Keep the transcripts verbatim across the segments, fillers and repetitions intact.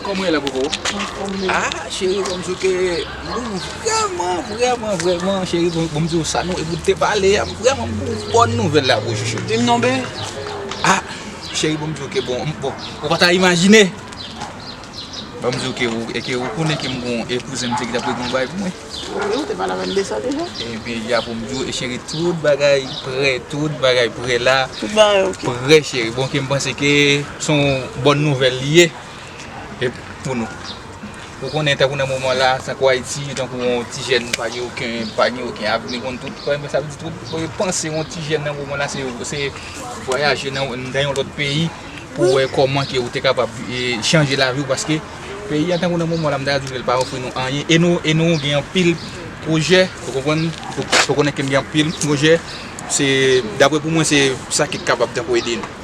Kòman w ye la, Koko? Ah, cheri, bon, m di w ke nou vrèman, vrèman, vrèman, cheri, bon, bon, m di w sa, nou, e pou te pale a, vrèman, m gon bòn nouvèl la pou ou, chouchou. Di m non, bebe. Ah, cheri, bon, m di w ke, bon, m- bon, ou pa ta imajine. Bon, m di w ke ou, e ke ou konnen ke m gon, e kouzen m te ki t ap regle yon bagay pou mwen. Wi, ou te pale avè m de sa deja. Ebyen, ya pou m di w, e cheri, tout bagay prè, tout bagay prè la. Tout bagay oke. Prè, cheri. Bon, ke m panse ke se yon bòn nouvèl li ye. E pou nou. Ou konnen, tankou nan moman la, tankou Ayiti, tankou yon ti jèn pa gen okenn, pa gen okenn avni, konn tout, sa vle di tout, panse yon ti jèn nan moman la, se, se vwayaje nan, nan yon lòt peyi pou wè kòman ke ou te kapab, e, chanje lavi w, paske peyi a, tankou nan moman la, m ta di w ke l pa ofri nou anyen, e nou, e nou gen anpil pwojè, ou konprann, ou, ou konnen ke m gen anpil pwojè, se, daprè pou mwen, se sa ki kapab tankou ede nou.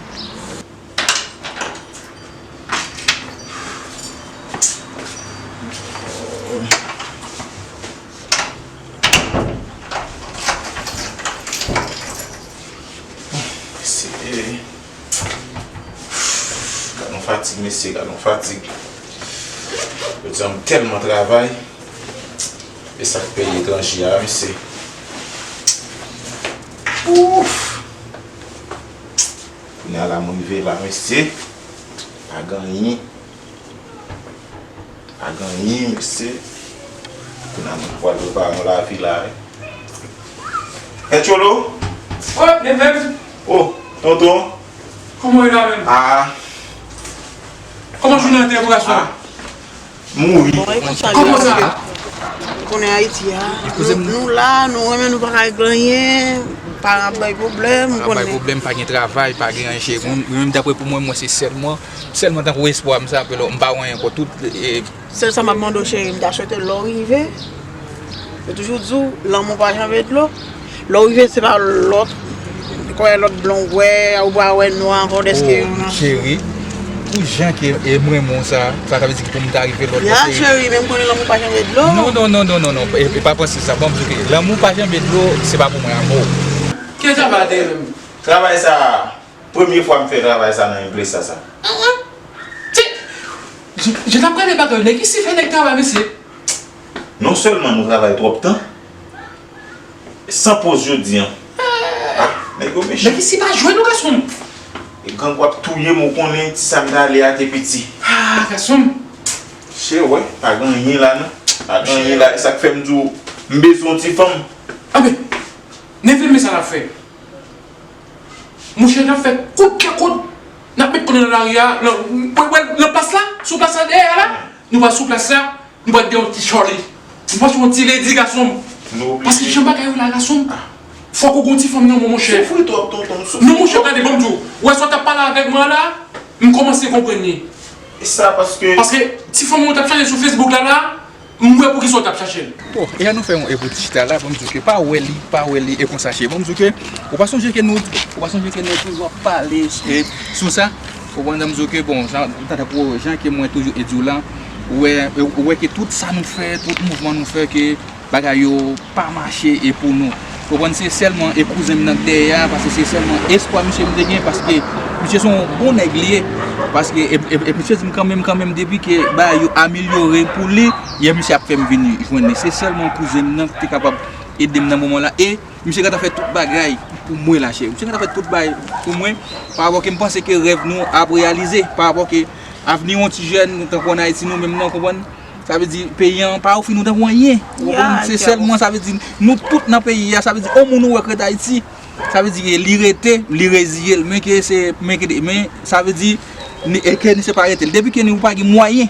Mesye, gad yon fatig, mesye, gad yon fatig. Jodi a, m tèlman travay. E sa k peyi etranje a, mesye. Ouf! Kounye a la, m rive la, mesye. Pa gen anyen. Pa gen anyen, mesye. Kounye a, m pral prepare yon lavi la, wi. Hey, Tcholo! Oh, li menm. Oh, tonton. Kòman w ye la menm? Ah. Kòman jounen an te ye pou gason? Ah. Mouri. Bon, e konsa li ye. Kòman sa? Ou konnen Ayiti a, nou, nou la, nou renmen nou pa ka regle anyen, paran ap bay pwoblèm, ou konnen. Paran bay pwoblèm, pa gen travay, pa gen anyen, cheri. Mwen, mwen menm, daprè pou mwen, mwen se sèlman, sèlman tankou espwa m sa, m pa wè anyen ankò, tout, e, sèl sa m ap mande w, cheri, m ta swete lè w rive, yo toujou di w, lanmou pa janbe dlo. Lè w rive, se pa lòt, kwè lòt blan w wè, ou pa wè nwa ankò dèske yon nan. Oh, cheri, pou jan ke, e, m renmen w sa, sa ta vle di ki pou m ta rive lòt bò, cheri. Ya, cheri, men m konnen lanmou pa janbe dlo. Non, non, non, non, non, non, e, e pa panse sa, bon, m di w ke lanmou pa janbe dlo, se pa pou mwen ankò. Ki travay te ye menm? Travay sa, premye fwa m fè travay sa nan yon plas sa, sa. Ah, ah. Ti, je, je t ap gade bagay, nèg isi fè nèg travay, mesye. Non sèlman nou travay twòp tan, san poz jodi a. Ah, nèg yo mechan. Nèg isi pa jwe non, gason m. E gang w ap touye m, ou konnen ti sa m t ale a te piti. Ah, gason m. Chè, wè, pa gen anyen la non. Pa gen anyen la, e sa k fè m di w, m bezwen yon ti fanm. Anben, neve m, men sa n ap fè. Monchè, n ap fè kout ke kout. N ap met kò n nan lari a, nan, wè, wè, nan plas la, sou plas la dèyè a la. Nou pral sou plas la, nou pral gen yon ti chòli. Nou pral sou yon ti ledi, gason m. Paske jan bagay yo la, gason m, fòk ou gen yon ti fanm nan men w, monchè. Soufri twòp, tonton, m soufri twòp. Non, monchè, gade, ban m di w. Ou wè sa w t ap pale avèk mwen an la, m kòmanse konprann li. E sa paske. Paske ti fanm ou t ap chache sou Facebook la, la, m wè poukisa w t ap chache l. Bon, e ann nou fè yon, e pou ti chita la, bon, m di w ke pa wè li, pa wè li, e konsa, cheri. Bon, m di w ke, ou pa sonje ke nou, ou pa sonje ke nou toujou ap pale, e, sou sa? Ou konprann, m di w ke, bon, jan, tankou jan ke mwen toujou e di w la, ou wè, ou wè ke tout sa nou fè, tout mouvman nou fè, ke bagay yo pa mache e pou nou. Ou konprann, se sèlman e kouzen m nan k dèyè a, paske se sèlman espwa misye m te gen, paske misye se yon bon nèg li ye, paske e, e, e misye di m kanmenm, kanmenm, depi ke bagay yo amelyore pou li, e misye ap fè m vin jwenn li. Se sèlman kouzen m nan ki te kapab ede m nan moman la, e misye gentan fè tout bagay pou mwen la, cheri. Misye gentan fè tout bagay pou mwen, pa rapò ke m panse ke rèv nou ap reyalize, pa rapò ke avni yon ti jèn, tankou ann Ayiti nou menm nan, konprann? Sa vle di, peyi an pa ofri nou tankou anyen. Ou konprann? Se sèlman, sa vle di, nou tout nan peyi a, sa vle di, yon moun ou wè k ret Ayiti, sa vle di, li rete, li reziye l, men ke se, men ke, men, sa vle di, ni, e ke ni se pa rete l. Depi ke ni ou pa gen mwayen,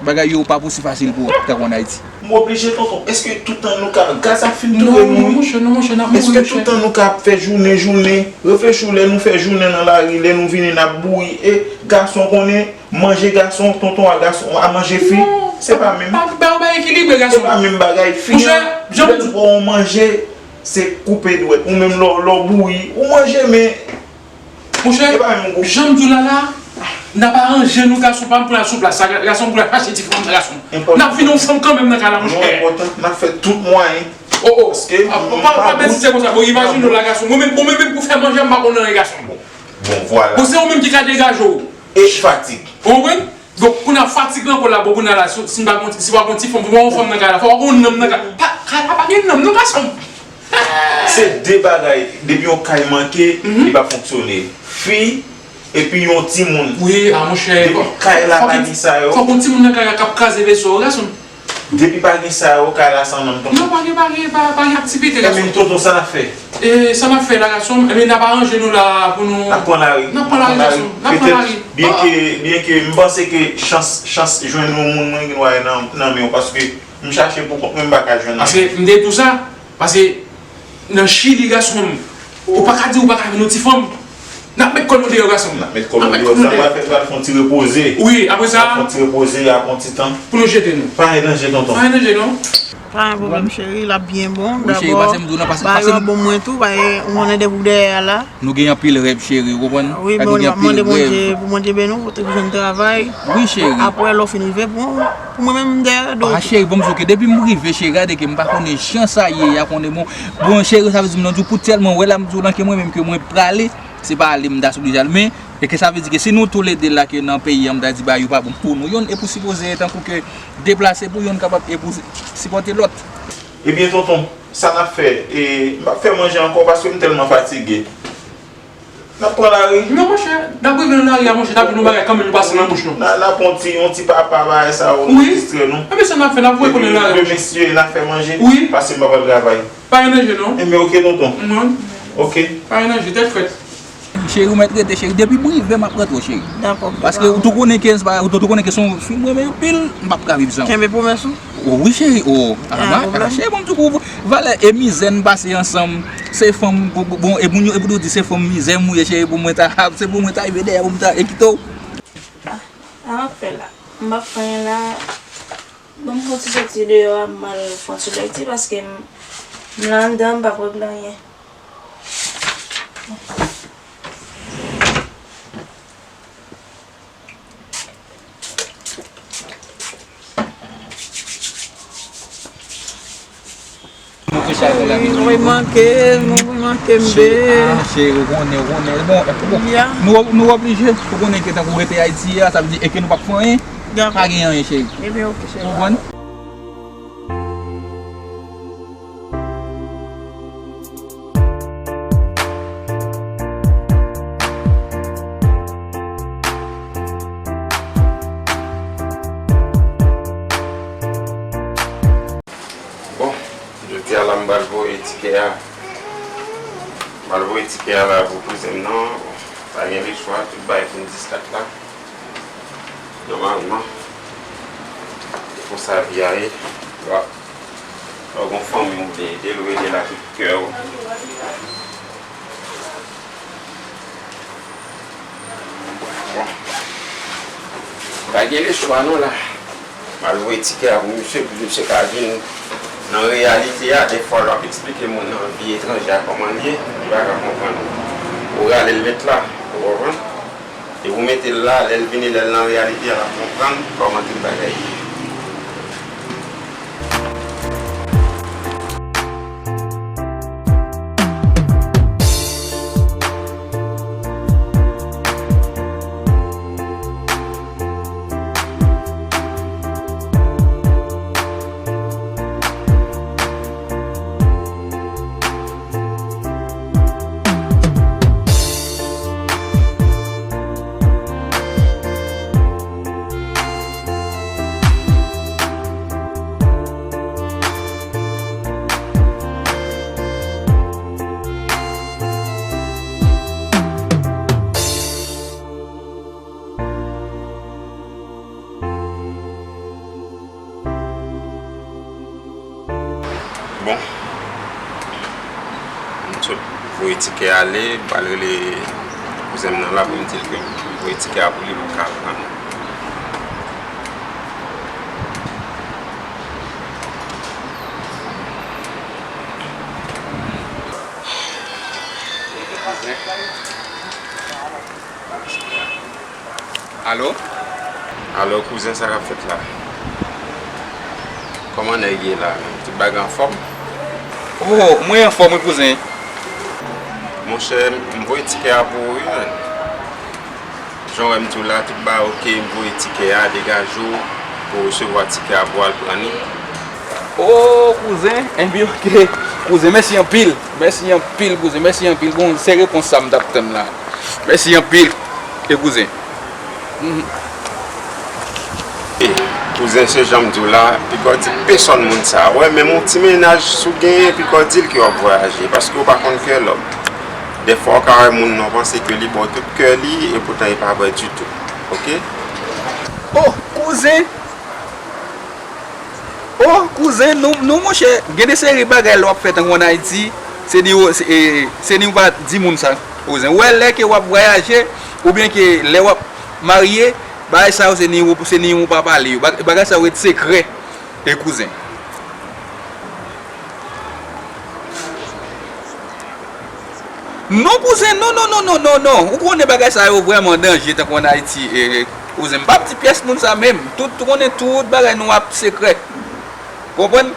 bagay yo pa posib fasil pou ou, tankou ann Ayiti. M oblije, tonton, èske tout tan nou ka, gaz ap fin touye nou? Non, monchè, non, monchè, n ap mouri, monchè. Èske tout tan nou ka ap fè jounen, jounen, reflechi w, lè nou fè jounen nan lari, lè nou vini, n ap bouri, e gason konnen, manje gason, tonton a gason, a manje fi. Non, se pa menm. Pa, pa, pa ekilibre, gason. Se pa menm bagay, fi an, lè l ba w manje, se koupe dwèt. Ou menm, lè w, lè w bouri, ou manje, men. Monchè, jan m di w la la, n ap aranje nou, gason pa m pou n al sou plas la, gason pou n al chache ti fanm nan, gason. N ap vin yon fanm kanmenm nan kay la, monchè. Non, enpòtan, n ap fè tout mwayen. Oh, oh. Paske, ah, pa, pa, pa bèzite konsa, bon, imajine w la, gason. Mwen menm, bon, mwen menm pou fè manje, m pa konn anyen, gason. Bon, vwala. Bon, se ou menm ki ka degaje w. E fatig. Ou konprann? Donk, kounye a fatig lan pou la, bon, kounye a la, si, si m pa gon, si pa gon ti fanm, pou mwen yon fanm nan kay la, fò gon nonm nan kay. Pa, kay la pa gen nonm, non, gason. Se de bagay, depi yon kay manke, li pa fonksyone. Fi, epi yon timoun. Wi, a monchè. Depi kay la pa gen sa yo. Fò gon timoun nan kay la k ap kraze veso, gason. Depi pa gen sa yo, kay la san nonm, tonton. Non, pa gen, pa gen, pa, pa gen aktivite, gason. Ebyen, tonton, sa n ap fè? E sa n ap fè la, gason? Ebyen, n ap aranje nou la pou nou. N ap pran lari. N ap pran lari, gason. N ap pran lari. Petèt, byenke, byenke m panse ke chans, chans jwenn yon moun mwen gen dwa nan, nan men w, paske m chache pou kont mwen, m pa ka jwenn. Paske m te di w sa, paske nan Chili, gason m, ou pa ka di ou pa ka vin yon ti fanm. N ap met kò nou deyò, gason m. N ap met kò nou deyò. Sa n pral fè, pral fè yon ti repoze. Wi, apre sa, n ap fè yon ti repoze, y ap pran ti tan. Pou nou jete nou. Pa gen danje, tonton. Pa gen danje, non. Pa gen pwoblèm, cheri, l ap byen bon. Wi, cheri, pase m di w non, pase, pase m. Bagay yo ap bon mwen tou, bagay, ou konnen depi w dèyè a la. Nou gen anpil rèv, cheri, ou konprann? Wi, men nou ap mande Bondye, pou Bondye beni w, pou w jwenn travay. Wi, cheri. Apre, lè w fin rive, bon, pou mwen menm, m dèyè do. Ah, cheri, bon, m di w ke depi m rive, cheri, gade ke m pa konnen jan sa ye a, konnen bon. Bon, cheri, sa vle di m nan di w pou tèlman wè la, m di w nan ke mwen menm ke mwen prale, se pa ale m ta sipoze al, men, e ke sa vle di ke si nou toulede la ke nan peyi an, m ta di bagay yo pa bon pou nou youn, e pou sipoze tankou ke deplase pou youn kapab, e pou sipòte lòt. Ebyen, tonton, sa n ap fè, e, m p ap fè manje ankò paske m tèlman fatige. N ap pran lari. Non, monchè, n ap rive nan lari a, monchè, n ap jwenn yon bagay kanmenm nou pase nan bouch nou. N a, n a pran yon ti, yon ti papa bagay sa yo, nou distrè nou. Wi. Ebyen, sa n ap fè, n ap voye konnen lari, monchè. Mesye, n a fè manje, wi, paske m pa pral travay. Pa gen danje, non. Ebyen, oke, tonton. Non. Oke. Pa gen danje, tèt frèt. Cheri, ou mèt rete, cheri. Depi m rive, m ap rantre w, cheri. Dakò. Paske ou tou konnen ke, ou tou konnen ke se yon fi m renmen anpil, m p ap ka viv san ou. Kenbe pwomès ou? O wi, cheri. O, a, cheri, bon, m di w, valè e mizè n pase ansanm. Se fanm, bon, bon, e moun yo, e pou yo di se fanm mizè m ye, cheri, pou mwen ta, se pou mwen ta rive dèyè, pou mwen ta, e kite w. Ah, sa m ap fè la? M p ap fè anyen la. Bon, m fè yon ti soti deyò a, m al fè yon ti lekti paske m, m la anndan, m p ap regle anyen. Nou te chay pou la vini. Mwen manke, mwen manke m de. Cheri, ah, cheri, ou konnen, ou konnen. Bon, bon. Ya. Nou, nou oblije, ou konnen ke tankou rete Ayiti a, sa vle di, e ke nou p ap fè anyen, pa gen anyen, cheri. Ebyen, oke, cheri. Ou konprann? Bon, jodi a la m pral voye tikè a. M pral voye tikè a la pou kouzen m nan. Bon, pa gen lechwa, tout bagay fin diskat la. Nòmalman, se konsa vi a ye. Lè w ap, lè w gon fanmi w vle ede l, ou ede l ak tout kè w. Bon. Pa gen lechwa non la. M al voye tikè a pou misye, pou misye ka vin nan reyalite a. Defwa, lè w ap eksplike moun nan vi etranje a kòman l ye, li pa ka konprann. Ou rale l met la, ou konprann? E ou mete l la, lè l vini, lè l nan reyalite a, l ap konprann kòman tout bagay ye. Bon, m sot voye tikè ale, m pral rele kouzen m nan la pou m di l ke m voye tikè a pou li, pou l ka pran l. Alo? Alo, kouzen, sa k ap fèt la? Kòman nèg ye la? Tout bagay anfòm? Oh, mwen anfòm, wi, kouzen. Monchè, m voye tikè a pou ou, wi, menn. Jan w wè m di w la, tout bagay oke, m voye tikè a, degaje w pou w resevwa tikè a pou w al pran li. Oh, kouzen, enben oke. Kouzen, mèsi anpil. Mèsi anpil, kouzen. Mèsi anpil. Bon, se repons sa m t ap tann la. Mèsi anpil. E kouzen. Mhm. E, kouzen, se jan m di w la, piko di pesonn moun sa. Wè, menm yon ti mennaj si w genyen, piko di l ke w ap vwayaje, paske w pa konn kè lòm. Dèfwa, w ka wè moun nan panse ke li ba w tout kè li, e poutan li pa vre ditou. Oke? Oh, kouzen! Oh, kouzen, non, non, monchè, gen de seri bagay lè w ap fè tankou ann Ayiti, se ni w, se, e, se ni w pa di moun sa, kouzen. Ou wè, lè ke w ap vwayaje, oubyen ke lè w ap marye, bagay sa yo, se ni w, se ni w pa pale yo. Ba-, bagay sa yo ret sekrè, e kouzen. Non, kouzen, non, non, non, non, non, non. Ou konnen bagay sa yo vrèman danje tankou ann Ayiti, e, kouzen. M p ap di pyès moun sa menm. Tout, ou konnen tout bagay nou ap sekrè. Konprann?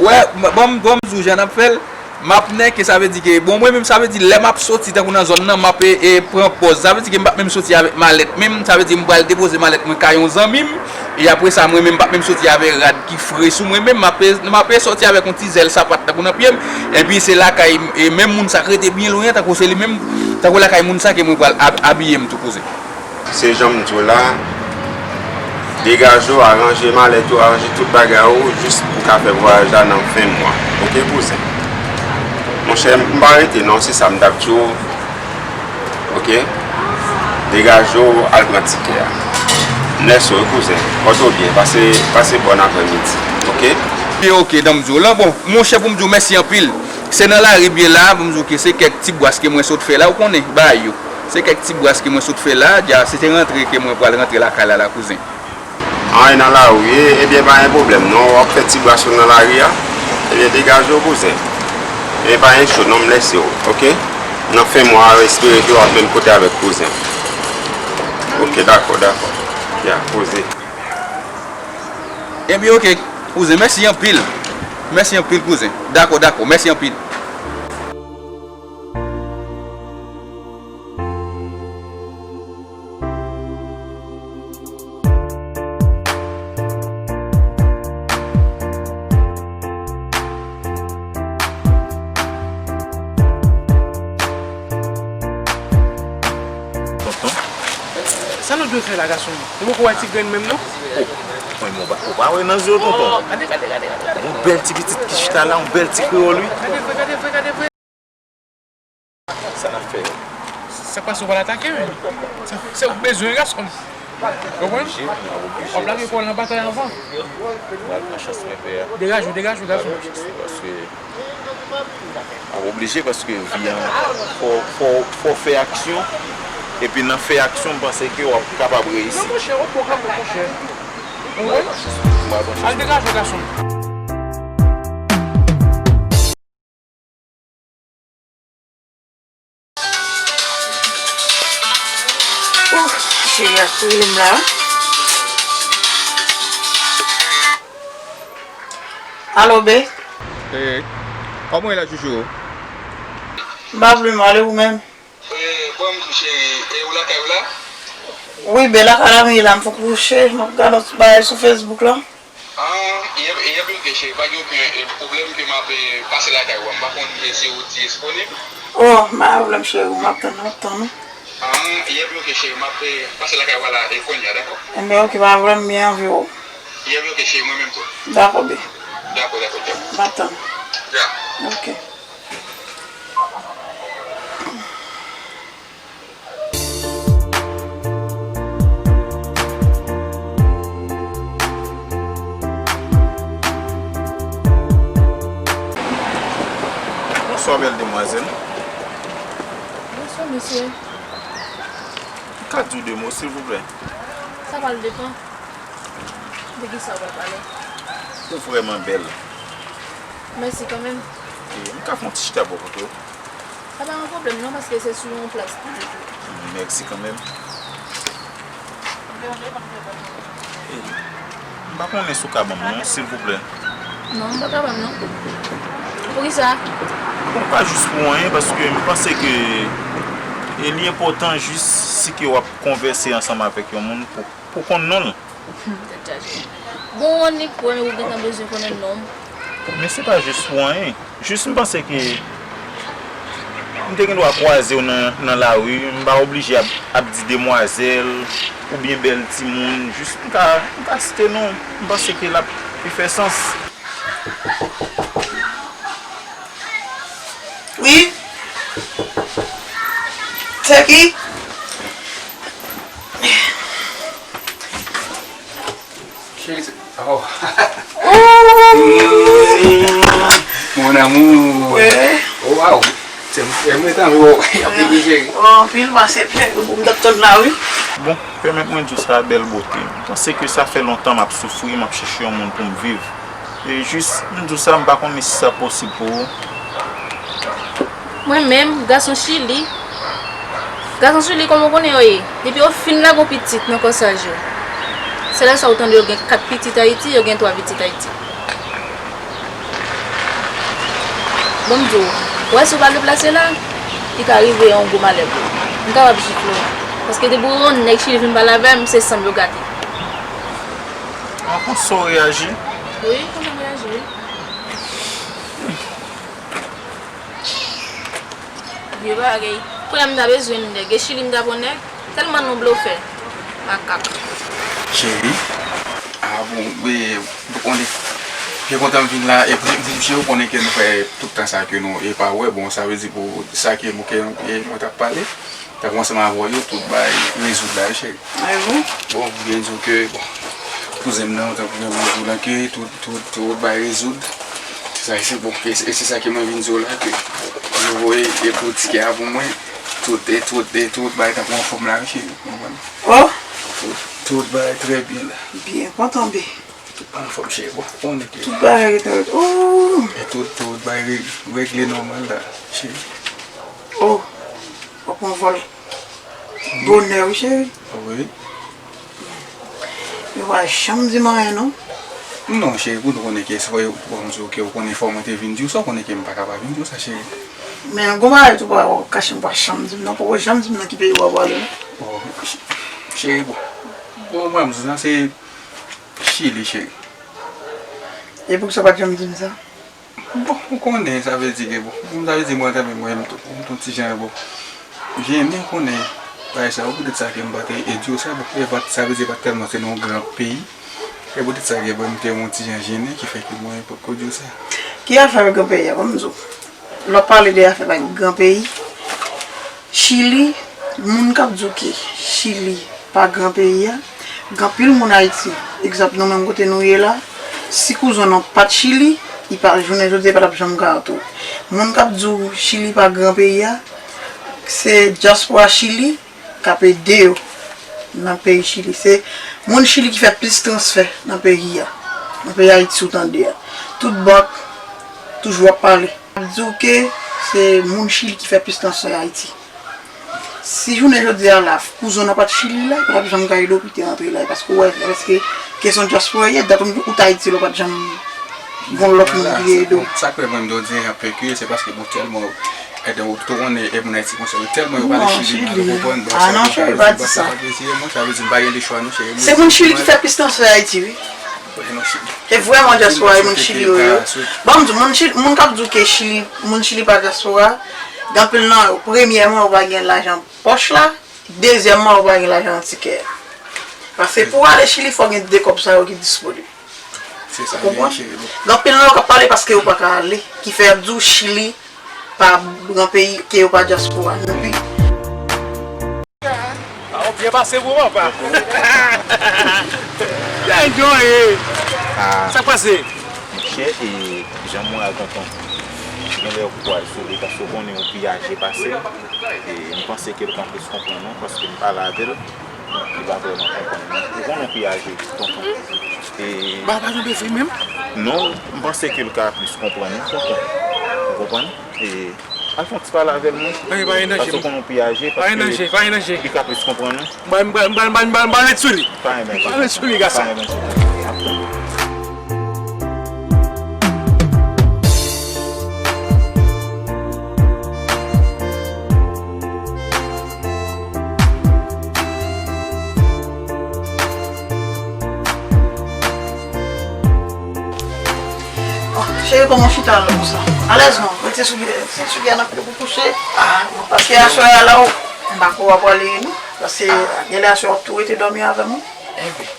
Wè, m, ban m, ban m di w jan n ap fè l. M ap nèke, sa vle di ke, bon, mwen menm, sa vle di, lè m ap soti tankou nan zòn nan, m ap, e, e, pran pòz. Sa vle di ke m p ap menm soti avèk malèt menm, sa vle di, m pral depoze malèt mwen kay yon zanmi m, e apre sa, mwen menm, m p ap menm soti avèk rad ki fre sou mwen menm, m ap, m ap soti avèk yon ti zèl sapat tankou nan pye m, epi se lakay, e, menm moun sa k rete byen lwen an, tankou se li menm, tankou lakay moun sa ke mwen pral ab-, abiye m tou, kouzen. Se jan m di w la, degaje w, aranje malèt ou, aranje tout bagay ou, jis pou w ka fè vwayaj la nan fen mwa. Oke, kouzen? Monchè, m pa rete non, se sa m t ap di w. Oke? Degaje w, al pran tikè a. M lèse w, wi, kouzen. Pòte w byen, pase, pase bòn aprèmidi. Oke? Byen, oke, dan m di w lan, bon, monchè, pou m di w mèsi anpil. Se nan lari m ye la, pou m di w ke se kèk ti bwas ke mwen sot fè la, ou konnen, bagay yo. Se kèk ti bwas ke mwen sot fè la, dja, se te rantre ke mwen pral rantre lakay la, la, kouzen. Anyen nan lari w ye, ebyen, pa gen pwoblèm, non, w ap fè ti bwas ou nan lari a, ebyen, degaje w, kouzen. Ebyen, pa gen cho, non, m lèse w, oke? Nan fen mwa a, espere ke w ap menm kote avèk kouzen. Oke, dakò, dakò. Ya, poze. Ebyen, oke, kouzen, mèsi anpil. Mèsi anpil, kouzen. Dakò, dakò, mèsi anpil. Tonton. Sa nou dwe fè la, gason? Nou poko wè ti grenn menm, non? Oh, mwen, mwen, ou pa, ou pa wè nan zye w, tonton? Oh, gade, gade, gade, gade. Yon bèl ti pitit ki chita la, yon bèl ti kreyòl, wi. Gade vre, gade vre, gade vre. Sa n ap fè? Sa k pase, ou pral atake, wi. Sa, se ou k bezwen, gason. Ou konprann? Oblije, m ap oblije. W ap lage kò w nan batay anvan. M pral pran chans mwen, pè a. Degaje w, degaje w, gason. M pral pran chans mwen, paske m ap oblije, paske vi an, fò, fò, fò fè aksyon. Epi nan fè aksyon, m panse ke w ap kapab reyisi. Non, monchè, w ap bon kanmenm, monchè. Ou konprann? M pral pran chans mwen. Al degaje w, gason. Ouf, cheri ap rele m la. Alo, be? Hey, kòman w ye la, chouchou? M pa vle m ale, ou menm? E, bon, m di cheri, e ou lakay ou la? Wi, be, lakay la m ye la, m fon kouche, m ap gade yon ti bagay sou Facebook la. An, yè, yè bloke cheri, pa gen okenn, e, pwoblèm ke m ap, e, pase lakay ou a. M pa konn, e, si ou disponib. Oh, pa gen pwoblèm cheri, m ap tann ou, m ap tann ou. An, yè bloke cheri, m ap, e, pase lakay ou a la, e, kounye a, dakò? Enben, oke, pa gen pwoblèm, m byen anvi w. Yè bloke cheri, mwen menm tou. Dakò, be. Dakò, dakò, dakò. M ap tann ou. Ya. Oke. Bonswa, bèl demwazèl. Bonswa, mesye. M ka di w de mo, silvouplè? Sa pral depann de kisa w pral pale. Ou vrèman bèl. Mèsi kanmenm. E, m ka fè yon ti chita bò kote w? Sa pa yon pwoblèm non, paske se sou yon plas li ye tou. Mèsi kanmenm. E, m pa konnen si w ka ban m non, silvouplè. Non, m pa ka ban m non. Poukisa? Bon, pa jis pou anyen, paske m panse ke E li enpòtan jis si ke w ap konvèse ansanm avèk yon moun pou, pou konn non l. Tèt chaje. Bon, Annik, premye ou gentan bezwen konnen non m. Men se pa jis pou anyen. Jis m panse ke m te gen dwa kwaze w nan, nan lari, m pa oblije ap, ap di demwazèl oubyen bèl timoun. Jis m ka, m ka site non w. M panse ke l ap pi fè sans. Wi. Se ki? Cheri, se, oh. Mon amour. Wi. Oh, wow. Se, se mwen tankou, y ap ri, cheri. Oh, anpil, pase plen pou m t ap tann la, wi. Bon, pèmèt mwen di w sa, bèl bote. M panse ke sa fè lontan m ap soufri, m ap chèche yon moun pou m viv. E jis, m di w sa, m pa konnen si sa posib pou ou. Mwen menm, gason Chili. Gason Chili, kòman w konnen yo ye? Depi yo fin lage yon pitit nan kòsaj yo, se lè sa ou tande yo gen kat pitit Ayiti, yo gen twa pitit Ayiti. Bon, m di w, ou wè si w pa deplase la, li ka rive yon gwo malè pou ou. M kapab jifle w. Paske depi w wè yon nèg Chili vin pale avè m, se sanm yo gate. An konsa w reyaji? Wi, konsa m reyaji, wi. Vye bagay. Kounye a m ta bezwen nèg. E Chili m ta pran nèg. Tèlman nou blofè. Makak. Cheri. Ah bon, e, ou konnen. Byen kontan m vin la. E pou di, di, ou konnen ke nou fè tout tan sa ke nou e pa wè. Bon, sa vle di pou sa ke nou, ke, e, mwen t ap pale. T ap ansanm avè w yo, tout bagay rezoud la, wi, cheri. Ah bon? Bon, m byen di w ke, bon, kouzen m nan, tankou jan m di w lan, ke tout, tout, tout bagay rezoud. Se sa, se bon, e, e se sa ke mwen vin di w la, ke yo voye, e, pou tikè a pou mwen, tout, e, tout, e, tout bagay tankou anfòm la, wi, cheri, w konprann? Oh! Tout, tout bagay trè byen la. Byen kontan, be. Tout anfòm, cheri, bon, ou konnen ke tout bagay rete, oh! E tout, tout bagay re-, regle nòmal la, cheri. Oh! W ap pran vòl. Bonè, wi, cheri. Wi. Yo pa janm di m anyen, non. Non, cheri, pou nou konnen ke se fò yo, pou m di w ke ou konnen fò mwen te vin di w sa, ou konnen ke m pa ka pa vin di w sa, cheri. Men gon bagay tou pa kache m pa janm di m, non, poko janm di m nan ki peyi w ap prale, non. Oh, ch-, cheri, bon. Bon, mwen, m di w sa, se Chili, cheri. E poukisa w pa t janm di m sa? Bon, ou konnen, sa vle di ke, bon, sa vle di mwen tanmen mwen menm tou, m t on ti jan, bon, jennen, konnen bagay sa yo, poutèt sa ke m pa te e di w sa, bon, e pa t, sa vle di e pa t tèlman se nan yon gran peyi, e poutèt sa ke, bon, m te yon ti jan jennen, ki fè ke mwen potko di w sa. Ki afè gran peyi a, ban m di w? Lè w ap pale de afè gran peyi, Chili, moun k ap di w ke Chili pa gran peyi a, gen anpil moun Ayiti. Egzanp, nou menm kote nou ye la, si kouzon w pa t Chili, li pa, jounen jodi a, li pa t ap janm ka antre w. Moun k ap di w Chili pa gran peyi a, se dyaspora Chili k ap ede yo nan peyi Chili. Se moun Chili ki fè plis transfè nan peyi a, nan peyi Ayiti ou tande a. Tout bank toujou ap pale. Ap di w ke se moun Chili ki fè plis transfè Ayiti. Si jounen jodi a la, kouzon w pa t Chili la, li pa t ap janm ka ede w pou te antre la, paske w wè, paske kesyon dyaspora ye, dat ou t Ayiti la, w pa t janm gon lòt moun ki te ede w. Sa k fè mwen m di w di ap fè ke, se paske bon, tèlman, e, ou tou konnen, e, moun Ayiti konsa, yo tèlman yo pale Chili mal, ou konprann, bon, ah non, cheri, pa di sa. Sa vle di, mwen, sa vle di m pa gen de chwa non, cheri. Se moun Chili ki fè plis transfè Ayiti, wi. Wi, non, cheri. E vrèman dyaspora e moun Chili yo ye. Ban m di w, moun Chili, moun k ap di w ke Chili, moun Chili pa dyaspora, gen anpil nan yo, premyèman, yo pa gen lajan pòch la, dezyèmman, yo pa gen lajan nan tikè a. Paske pou w ale Chili, fò w gen de kòb sa yo ki disponib. Ou konprann? Gen anpil nan yo k ap pale paske yo pa ka ale, ki fè y ap di w Chili pa gran peyi, ke yo pa dyaspora. Epi, ah, w byen pase pou papa. Enjoy. Ah. Sa k pase? Monchè, e, jan m wè a tonton, genlè ou pral sou li, paske ou konnen ou pi aje pase m. E m panse ke l ka plis konprann ou, paske m pale avè l, li pa vrèman konprann mwen. Ou konnen ou pi aje, tonton. E ba, pa janbe fè menm? Non, m panse ke l ka plis konprann ou, tonton. Ou konprann? E al fè yon ti pale avè l, non. Pa gen, pa gen danje. Paske ou konnen ou pi aje, pa gen danje, pa gen danje. Li ka plis konprann ou. M pral, m pral, m pral, m pral, m pral, m pral ret sou li. Pa gen danje. M pral ret sou li, gason. Pa gen danje. M ap tann ou. Kòman w chita la konsa? Alèz non, mete soulye, se soulye a n ap fè pou kouche. Paske aswè a la, w, m pa kwè w ap prale non. Paske genlè aswè w ap tou rete dòmi avè m, wi.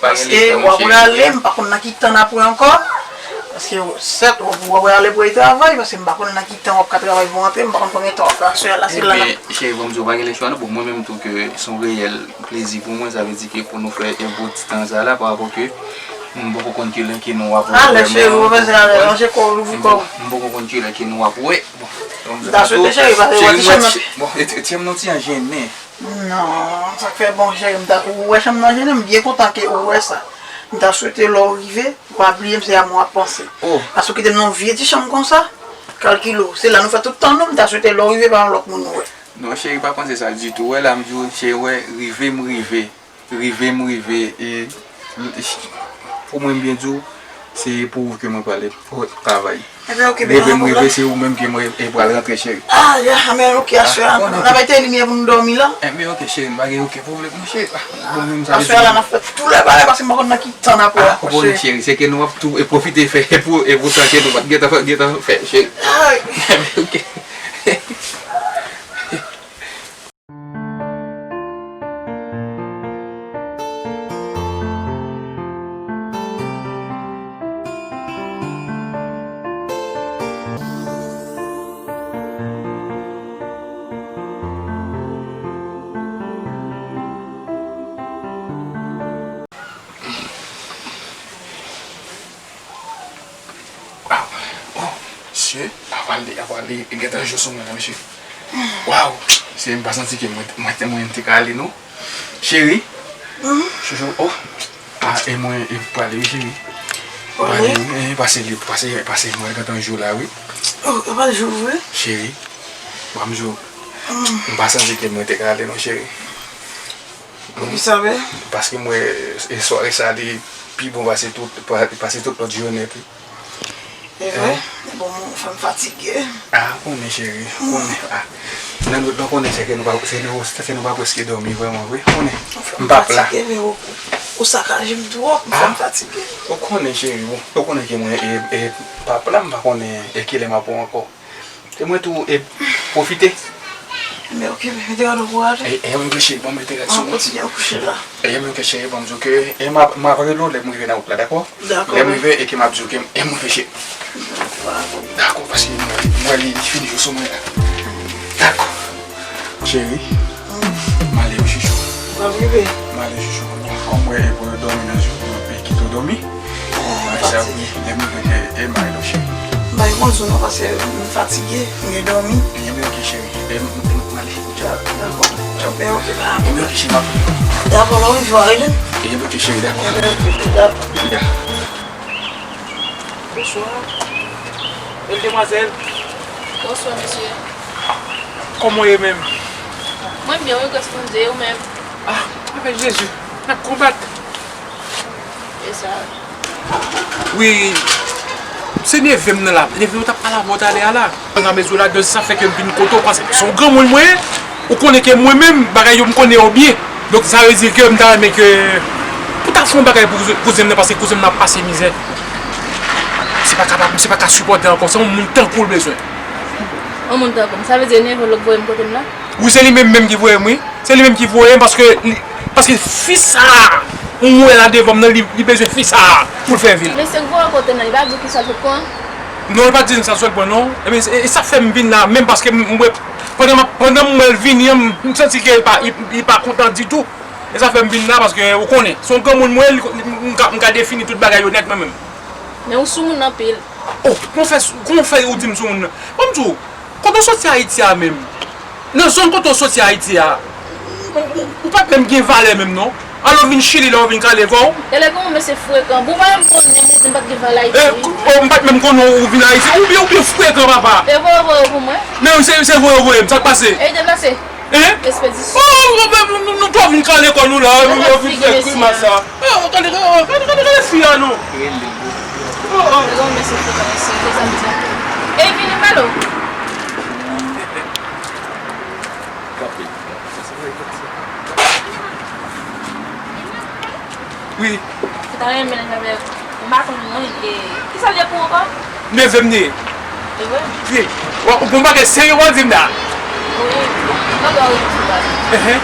Paske w ap prale, m pa konn nan ki tan n ap wè ankò. Paske, sèt, w ap, w ap prale pou al travay, paske m pa konn nan ki tan w ap ka travay pou w antre, m pa konn konbyen tan w ap fè aswè a la, se la n ap. Ebyen, cheri, bon, m di w pa gen lè chwa non, bon, mwen menm tou ke se yon reyèl plezi pou mwen, sa vle di ke pou nou fè enpòtan sa la, pa rapò ke m poko konn kilè ke nou ap wè vrèman. Ale, cheri, ou bezwen ale ranje kò w, louvri kò w. M poko konn kilè ke nou ap wè. Bon, m ta swete, cheri, pase w wè ti chanm nan. Bon, e, e, ti chanm nan ti jan jennen. Non, sa k fè bon, cheri, m ta, ou wè chanm nan jennen, m byen kontan ke ou wè sa. M ta swete lè w rive, ou pa bliye m, se a mwen w ap panse. Paske w kite m nan yon vye ti chanm konsa, kalkile w. Se la nou fè tout tan nou, m ta swete lè w rive, pa yon lòt moun ou wè. Non, cheri, pa panse sa ditou. Wè la, m di w, cheri, wè, rive m rive. Rive m rive, e, pou mwen, m byen di w, se pou ou ke mwen prale. Wi, travay. Ebyen, oke, bebe, rive m rive, se ou menm ke mwen, e, pral rantre, cheri. Ah, ya, men oke, aswè a, n ap etyen limyè pou nou dòmi la. Ebyen, oke, cheri, m pa gen okenn pwoblèm, non, cheri. Ah, bon, menm sa, aswè a la, n ap fè tout lè bagay, paske m pa konn nan ki tan n ap wè ankò, cheri. Cheri, se ke nou ap tou, e, pwofite fè, e, pou, e, pou sa ke nou pa t gentan fè, gentan fè, cheri. Ay. Ebyen, oke. Waw. Oh, mesye, apa li, apa li gentan jou sou mwen, mesye. Waw, se m pa santi ke mwen, mwen, mwen te ka ale, non. Cheri. Chouchou, oh. Ah, e mwen, e prale, wi, cheri. Prale, wi, e pase li, pase, pase mwen gentan jou la, wi. Oh, e pa jou, wi. Cheri, pa m jou. M pa santi ke mwen te ka ale, non, cheri. Poukisa, bè? Paske m wè, e, sware sa, li pi bon pase tout, pa, pase tout lòt jounen, pi. E vre? Bon, m fè m fatige. Ah, ou konnen, cheri, ou konnen. Ah. Nan lòt, ou konnen, se ke nou pa, se nou, se nou pa prèske dòmi vrèman, vre. Ou konnen. M p ap la. Ou fè m fatige, men ou, ou sakaje m twòp, ou fè m fatige. Ou konnen, cheri, bon, ou konnen ke mwen, e, e, p ap la, m pa konnen, e, kilè m ap wè w ankò. E mwen tou, e, pwofite. Men oke, mete rad ou pou ale. E, e, mwen ke cheri, bon, mete rad sou mwen. Kontinye kouche la. E, mwen ke cheri, bon, m di w ke, e, m ap, m ap rele w lè m rive nan wout la, dakò? Dakò. Lè m rive, e ke m ap di w ke, e, mwen ke cheri. Dakò, paske mwen, mwen li, li fini jou sou mwen la. Dakò. Cheri, m ale wi, chouchou. W ap rive? M ale, chouchou. Kòm mwen, e, pou yo dòmi nan jou, yo, e, kite w dòmi. Mwen fatige. Lè m rive, e, e, m a rele w, cheri. M pa gen kondisyon non, paske m fatige, m gen dòmi. Ebyen, oke, cheri. E, m, m, m ale. Dakò. Ebyen, oke, pa gen pwoblèm. Ebyen, oke, cheri, m ap. Dakò, lè w rive, w a rele m. Ebyen, oke, cheri, dakò. Ebyen, oke, dakò. Ya. Bonswa. Bèl demwazèl. Bonswa, mesye. Kòman w ye menm? Mwen byen, wi, gras Bondye, e ou menm? Ah, avèk Jezi, n ap konbat. E sa. Wi, se neve m nan la. Neve m t ap pale avè w talè a la. Nan mezon la, de sa fè ke m vin kote w, paske se yon granmoun mwen ye. Ou konnen ke mwen menm, bagay yo, m konnen yo byen. Donk, sa vle di ke m ta renmen ke pou ta fè yon bagay pou kouzen, kouzen m nan, paske kouzen m nan ap pase mizè. Se pa kapab, se pa ka sipòte ankò. Se yon moun tankou w l bezwen. Yon moun tankou m. Sa vle di e neve w l ap voye m kote m la? Wi, se li menm menm ki voye m, wi. Se li menm ki voye m paske li, paske fi sa a, ou wè la devan m nan, li, li bezwen fi sa a pou l fè vi l. Men se voye w kote m nan, li pa di w kisa l sot pran? Non, li pa di m sa l sot pran, non. Ebyen, e, e sa fè m vin la, menm paske m, m wè, pandan m ap, pandan m wè l vini an, m, m santi ke li pa, li, li pa kontan ditou. E sa fè m vin la, paske ou konnen, se yon granmoun mwen ye, li, li, m ka, m ka defini tout bagay yo nèt mwen menm. Men ou soumoun anpil. Oh, kòman w fè, kòman w fè ou di m soumoun nan? Ban m di w, kote w soti Ayiti a menm? Nan zòn kote w soti Ayiti a, ou, ou, ou pa t menm gen valè menm non. Alò w vin Chili la, w vin kale kò w. Tèlè kòman mesye frekan. Bon, ou pa menm konnen m, ou di m pa t gen valè Ayiti, wi. Oh, m pa t menm konnen w vin Ayiti. Ou byen, ou byen frekan, papa. E voye, voye pou mwen. Men se, se voye, voye m. Sa k pase? E deplase. Hein? Espedisyon. Oh, nou, nou, nou, nou twò vin kale kò nou la, nou vin fè grimas sa. Oh, gade, gade, gade, gade fi a non. Oh, oh. Lè w mesye fè kòm se, se sa m di. E vini m pale w. Wi. Ou ta renmen nan avè m pa konn mwen, e, kisa l ye pou ou ankò? Mezanmi. E vre? Wi. Ou gon bagay serye w ap di m la? Wi. Mwen pa wè w di bagay. Ehe.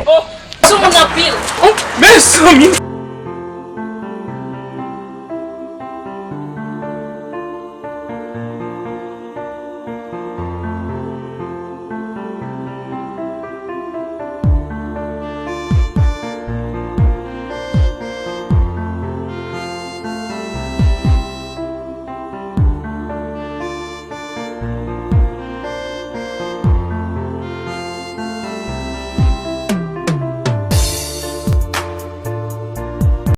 Oh, sou moun anpil. Oh, mezanmi.